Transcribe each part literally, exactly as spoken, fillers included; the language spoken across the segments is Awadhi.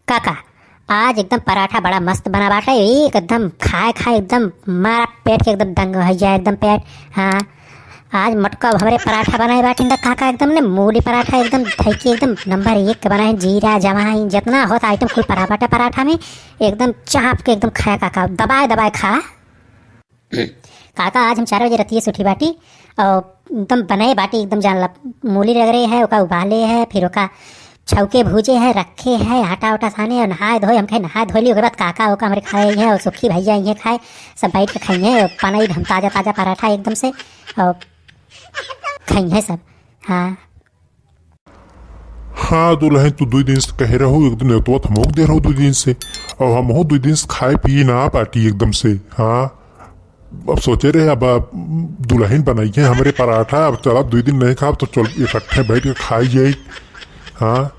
काका, आज एकदम पराठा बड़ा मस्त बना बाटे, एकदम खाए खाए एकदम मारा पेट के एकदम दंग होइ जाए एकदम पेट। हाँ, आज मोटको अब हमरे पराठा बनाए बाटिन त काका, एकदम ने मूली पराठा एकदम धई के एकदम नंबर एक के बनाए, जीरा जवाइन जितना होत item कुल परा बाटे पराठा में, एकदम चाप के एकदम खाए काका, दबाए दबाए खा। काका, आज हम चार बजे रतिये से उठी बाटी और एकदम बनाए बाटी, एकदम जान ला, मूली रगरे है, ओका उबाले है, फिर ओका छौके भूजे है, रखे है, आटा उटा साने और नहाए धोए। हम कहे नहाए धोए ली, ओकर बाद काका ओका हमरे खाए है और सुखी भैया इहे खाए, सब बैठ के खाइए और बनाई हम ताजा ताजा पराठा एकदम से और खाइए सब। हाँ। हाँ दुलहिन, तू दुइ दिन से कहे रहू, एक दिन नेवतवा त हमहू के दे रहू दुइ दिन से, और हमहू दुइ दिन से खाए पिए ना बाटी एकदम से। हाँ, अब सोचे रहे, अब, अब दुलहिन बनाई है हमरे पराठा, अब चला दुइ दिन नहीं खाब तो चल इकट्ठे बैठ के खाई जाई। हाँ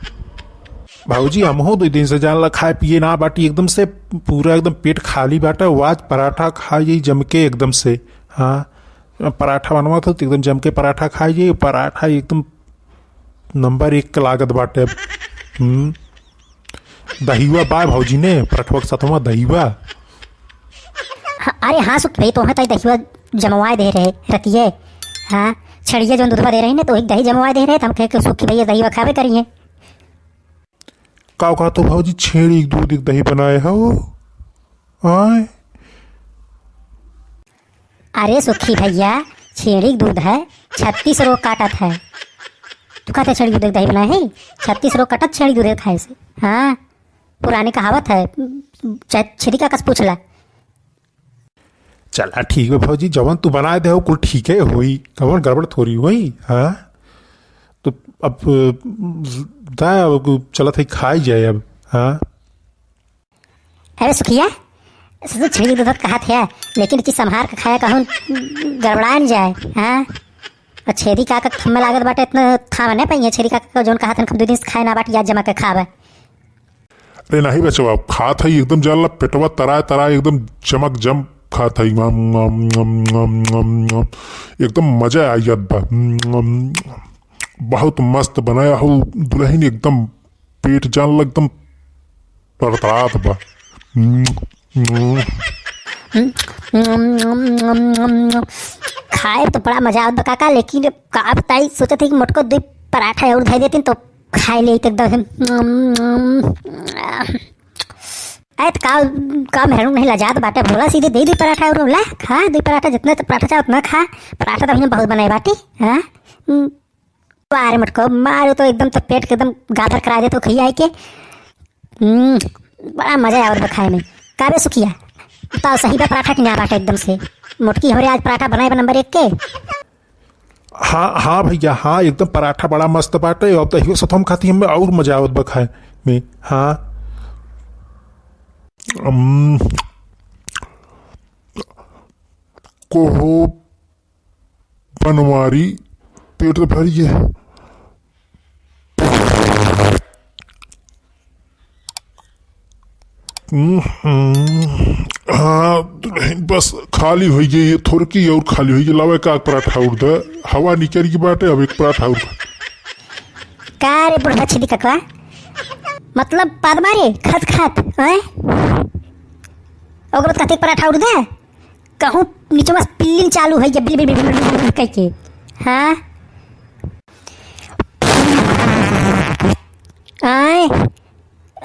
भौजी, हमहू दुइ दिन से जान ला खाए पिए ना बाटी एकदम से, पूरा एकदम पेट खाली बाटा, वो आज पराठा खाई जाई जम के एकदम से। हाँ, पराठा बनवा था तो एकदम जम के पराठा खाई जाई, पराठा एकदम नंबर एक के लागत बाटे। हम्म, दहिवा बा भौजी ने, पराठवा के साथ में दहिवा। हाँ, अरे हाँ सुखी भाई, तोहे ताई दहिवा जमवाए दे रहे रतिये। हाँ, छेड़िया जौन दूधवा दे रही ने, तो एक दही जमवाए दे रहे, तो हम कहे कि सुखी भैया दहिवा खावे करिए। का कहत हो भौजी, छेड़ी के दूध एक दही बनाए हो? आय। अरे सुखी भैया, छेड़ी के दूध है, छत्तीस रोग काटत है। तू कहते छेड़ी के दूध एक दही बनाए है? छत्तीस रोग काटत छेड़ी के दूध खाए से। हाँ, पुरानी कहावत है, च-, छेदी काका से पूछ ला। चला ठीक बा भौजी, जवन तू बनाए दे हो कुल ठीके होई, कवन गड़बड़ थोड़ी होई। हाँ, तो अब दा, अब चलत है खाई जाए अब। हाँ। अरे सुखिया, सुधु छेड़ी दूध कहत है, लेकिन कि संभार के खाया कहूँ गड़बड़ा न जाए। हाँ, और छेदी काका के थम्मे लागत बाटे, इतना थाम नहीं पाइए। छेदी काका जौन कहत हन, हम दो दिन से खाए ना बाटी, आज जमा के खाबे। अरे नहीं बचवा, खात है एकदम जान ला पेटवा तराए तराए एकदम चमक जम खात है। एकदम मजा आ जात बा। बहुत मस्त बनाया हो दुलहिन, एकदम पेट जान ला एकदम तड़तड़ात बा। खाए तो बड़ा मजा आवत बा काका, लेकिन अब का बताई, सोचत है कि मोटको दो पराठा और धर देती तो खाए ले एकदम। अरे त का, का मेहरारू नहीं लजात बाटे, बोला सीधे दे दी पराठा और ला खा, दो पराठा, जितना तो पराठा चाहे उतना खा, पराठा तो हमने बहुत बनाए बाटी। हाँ। वाह रे मटको, मारो तो एकदम तो पेट के एकदम गादर करा दे तो खइया आइके। हम्म, बड़ा मजा आवत बा खाए में। का बे सुखिया, बताओ सही बा पराठा कि ना बाटे एकदम से? मोटकी हमरे आज पराठा बनाए बा नंबर एक के। हाँ, हाँ भैया, हाँ, एकदम पराठा बड़ा मस्त बाटे। अब दहियो साथ हम खाती, हमें और मजा आवत बा खाए में। हाँ। अम्म, कोहो बनवारी पेट तो भरिए। हम्म, हाँ, दुलहिन बस खाली होइ गई, ये थोड़की और खाली होइ गई। लावे का पराठा उड़ दे, हवा निकल गई बाटे, अब एक पराठा उड़। का रे बुढ़वा छिदी ककवा, मतलब पद मारे खत खत, हैं? ओकर बाद कहते पराठा उड़ दे। कहूँ नीचे बस पिल्लिन चालू है, ये बिल, बिल, बिल, बिल, बिल, बिल करके। हाँ? आए,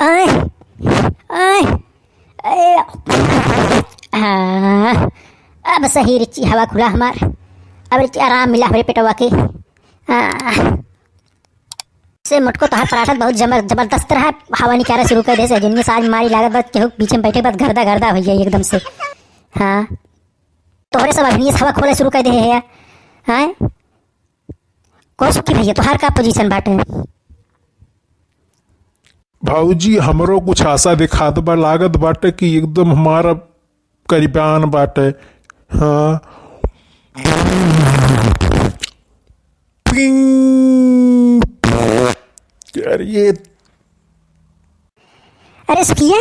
आए, आए, आए। हाँ, अब सही रिची हवा खुला हमार। अब रिची आराम मिला हमरे पेटवा के। हाँ। से मोटको तोहार पराठा बहुत जबर-, जबरदस्त रहा। हवा निकारा शुरू कर दे से, जिनके साथ मारी लागत बा, केहू पीछे में बैठे बस गर्दा गर्दा हो जाए एकदम से। हाँ, तोहरे सब अभिनीस हवा खोले शुरू कर दे है। हाँ, कहो सुखी भैया, तोहार का position बाटे? भौजी, हमरो कुछ आशा दिखात बा, लागत बाटे कि एकदम हमारा करीबान बाटे। हाँ। पिंग। अरे ये अरे सुखिया,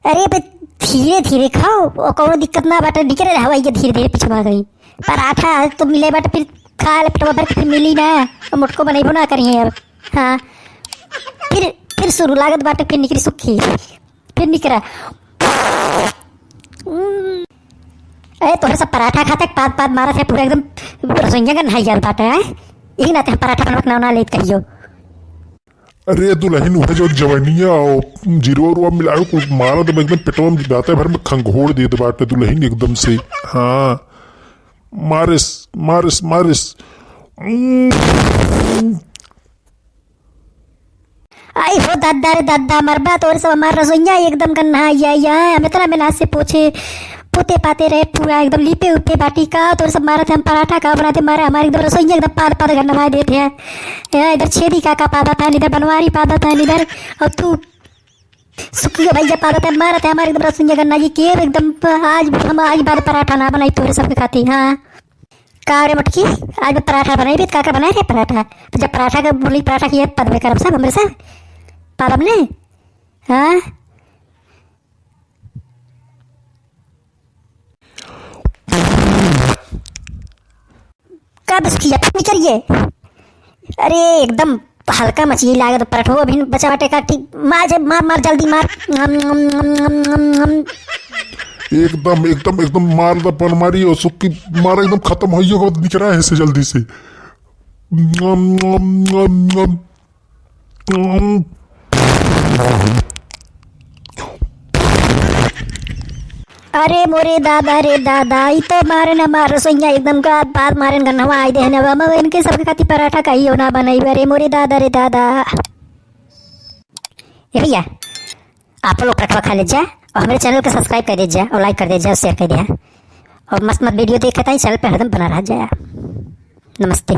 अरे बे, धीरे धीरे खाओ, ओ कौनो दिक्कत ना बाटे, निकले रहे हवा, ये धीरे धीरे पिछवा गई। पराठा तो मिले बाटे, फिर खा ले पेटवा भर के, फिर मिली ना, मोटको बनैबो ना करिए अब। हाँ, फिर फिर शुरू लागत बाटे, फिर निकरी सुखी, फिर निकरा। ए, तोहरे सब पराठा खाते पाद पाद मारत है, पूरा एकदम रसोइया का नहाई जात बाटे, हैं? यही नाते हम पराठा बनवत ना, ना लेत कहियो। अरे दुलहिन, उहे जो जवनिया और जीरो उरवा मिलायो, कुछ मारा तो एकदम पेटवा में जाते भर में खंगोड़ देत बाटे दुलहिन एकदम से। हाँ, मारिस, मारिस, मारिस। आई हो दादा रे दादा, मरबा तोर सब हमार रसोइया एकदम गन्ना आई आई है। हम इतना मेहनत से पोछे, पोते पाते रहे, पूरा एकदम लीपे उपे बाटी का, तोर सब मारत हम पराठा का बनाते मारे, हमारे एकदम रसोइया एकदम पाद पाद गन्ना देते हैं। यहाँ इधर छेदी काका पादत है, इधर बनवारी पादत है, इधर और तू सुखियो भैया पादत है, मारत है हमारे एकदम रसोइया गन्ना जी के एकदम। आज हम आज बाद पराठा ना बनाई तोरे सबके खाती। हाँ। का रे मोटकी, आज मैं पराठा बनाई भी, का का बनाए रे पराठा? तो जब पराठा के बोली, पराठा की याद पदवे करब सब, हमरे सब पादब ने। हाँ? का बस किया, फिर निकल ये। अरे एकदम हल्का मछली लागे तो पराठो अभी बचा बाटे का, ठीक, मार जे, मार, मार, जल्दी मार। एकदम, एकदम, एकदम मार द पनमारी और सुक्की मार, एकदम खत्म होइयो के बाद निकरा है से जल्दी से। अरे मोरे दादा रे दादा, ई तो मारे न मार रसोइया एकदम का बात मारे न गन्नवा आई देहन। अब हम इनके सबके खातिर पराठा कहियो ना बनाई। अरे मोरे दादा रे दादा। ए भैया, आप लोग पराठा खा ले जा और हमारे channel को subscribe कर दे जा और like कर दे जा, share कर दे और मस्त मस्त video देखे ताई channel पे हरदम बना रहा जाया। नमस्ते।